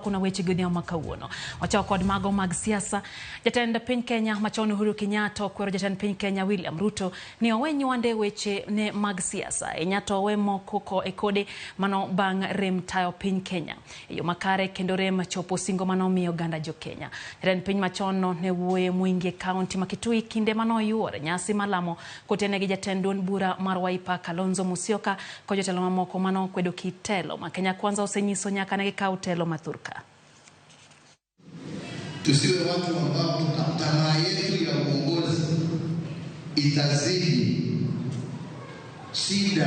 Kuna weche gi odhiambo ma kawuono. Wachako kod mago mag siasa. Jatend piny Kenya machon Uhuru Kenyatta okwero jatend piny Kenya William Ruto ni owe nywande weche ne mag siasa. Kenyatta owe moko ko e kode mano bang' rem tayo piny Kenya e yo makare kendo rem chopo singo mane omiyo oganda jo Kenya. Jatend piny machon no ne wuoye Mwingi e kaunti ma Kitui kinde mane oyuore nyasi malamo kotene gi jatend duond bura mar Wiper Kalonzo Musyoka kod jotelo mamoko mane okwedo kit telo ma Kenya Kwanza osenyiso nyaka ne gikaw telo ma thurka. Tusiwe watu ambao tamaa yetu ya uongozi itazidi shida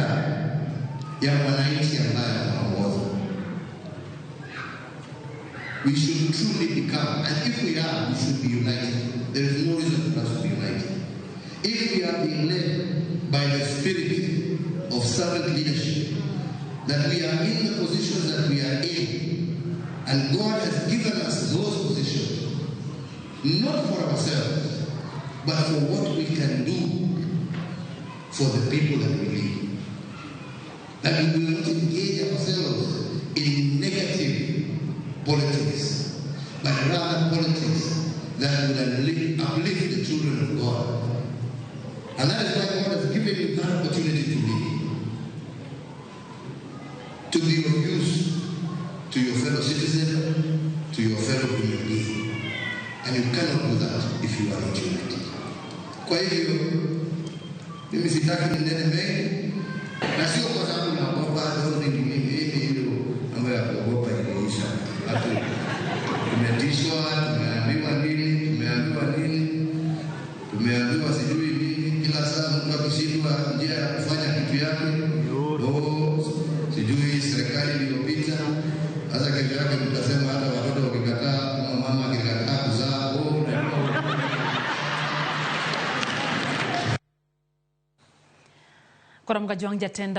ya mwananchi ambaye anaongoza. We should truly become, and if we are, we should be united. There is no reason for us to be united. If we are being led by the spirit of servant leadership, that we are in the positions that we are in, and God has given us those positions, not for ourselves, but for what we can do for the people that we lead. That we will not engage ourselves in negative politics, but rather politics that will uplift the children of God. And that is why God has given you that opportunity to lead, to be of use to your fellow citizen, to your fellow human being. And you cannot do that if you are not united. Kwa hivyo, mimi sitaki ninene mengi, na sio kwa sababu naogopa, don't think mimi hiyo mambo ya kuogopa iliisha. Watu tumetishwa, tumeambiwa nini, tumeambiwa nini, tumeambiwa sijui nini. Kila saa mtu akishindwa njia ya kufanya kitu yake, oh, sijui serikali iliyopita. Sasa kesho yake mtasema hata watoto wakikataa, kama mama akikataa kuzaa, oh, Koro Mgajwang' jatend